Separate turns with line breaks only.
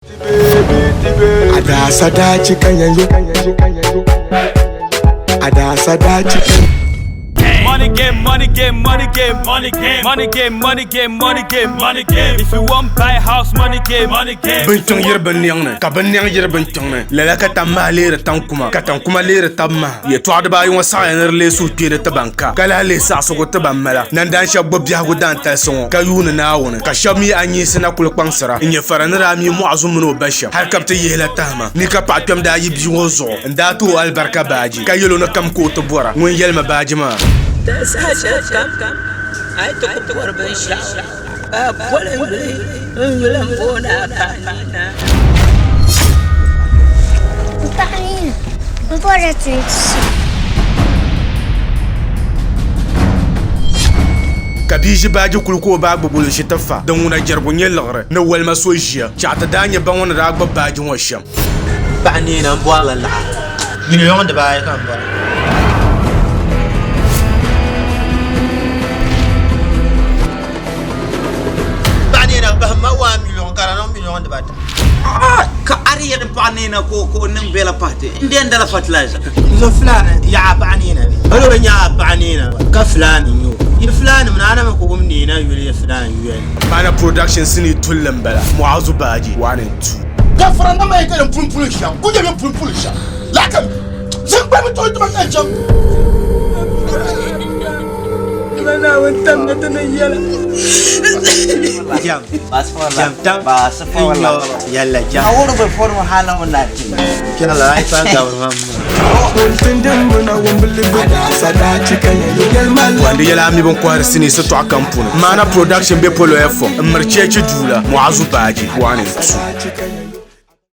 Money game, money game, money game, money game, money game, money game, money game, money game. If you want buy house, money game, money game.
Bin kpiŋ yiri bin niɛŋ ni ka bin niɛŋ yiri bin kpiŋ ni lala ka tam maha leeri tan kuma ka tan kuma leeri tab maha yɛltɔɣa dibaayi ŋɔ saɣaya ni di leei suhukpeeni ti ban ka ka lahi leei saɣisigu ti ban mala nandaan shɛba gbubi biɛhigu daantalisi ŋɔ ka yuuni Naawuni ka shɛba mi a nyiisi na kuli kpaŋsira n-nyɛ fara ni daa mi Muɣazu mini o ba shɛm hali ka bɛ ti yihila tahima ni ka paɣa kpɛm daa yi bia ŋɔ zuɣu n-daa ti o alibarika baaji ka yɛl o ni kam ka o ti bɔra ŋun yɛlimi baaji maa.
Di saha shɛli kam a yi ti ku bɔri binshɛɣu, a boli n yuli, n yuli m-booni a ka a neena.
M paɣa nina, m bɔrila 20 sɔŋ.
Ka bia ʒi baaji kuli ka o baa gbubi o ʒi ti fa din ŋuna jɛrigu nyɛ liɣiri ni walima so ʒiya. Chɛɣu ti daa nyɛ ba ŋɔ ni daa gbubi baaji ŋɔ shɛm.
Paɣa neena m bɔrila laɣa. Miliɔn dibaayi ka m bɔra. Paɣa neena bahi ma waa miliɔn ka di niŋ miliɔn dibata.
Ka a di yɛli paɣa neena ka o niŋ bela pahi ti n dɛn dala fertilizer.
Zo Fulani yaɣa paɣa neena bɛ. Hali o bi nyaɣa paɣa neena ka Fulani n-nyɛ o. Yi Fulani mini a na mi ku wum neena yuli yi Fulani yuya ni.
Maana Production sinii tulli m-bala, Muazu Baaji 1 and 2.
Gafara na mai ka din puli puli shɛm ku nyɛ bɛ puli puli shɛm laa ka zaŋ gba bi tooi tuma ka chaŋ.
Jam, jam tam, n-nyɔ yɛlli jam. Kpɛŋla a yi pa gabiri ma m-ma.
Wandi yɛla a mi bin kɔhiri sinii sitɔɣu kam puuni. Maana Production be polo FM m-miri cheechi duu la, Muazu Baaji 1 and 2.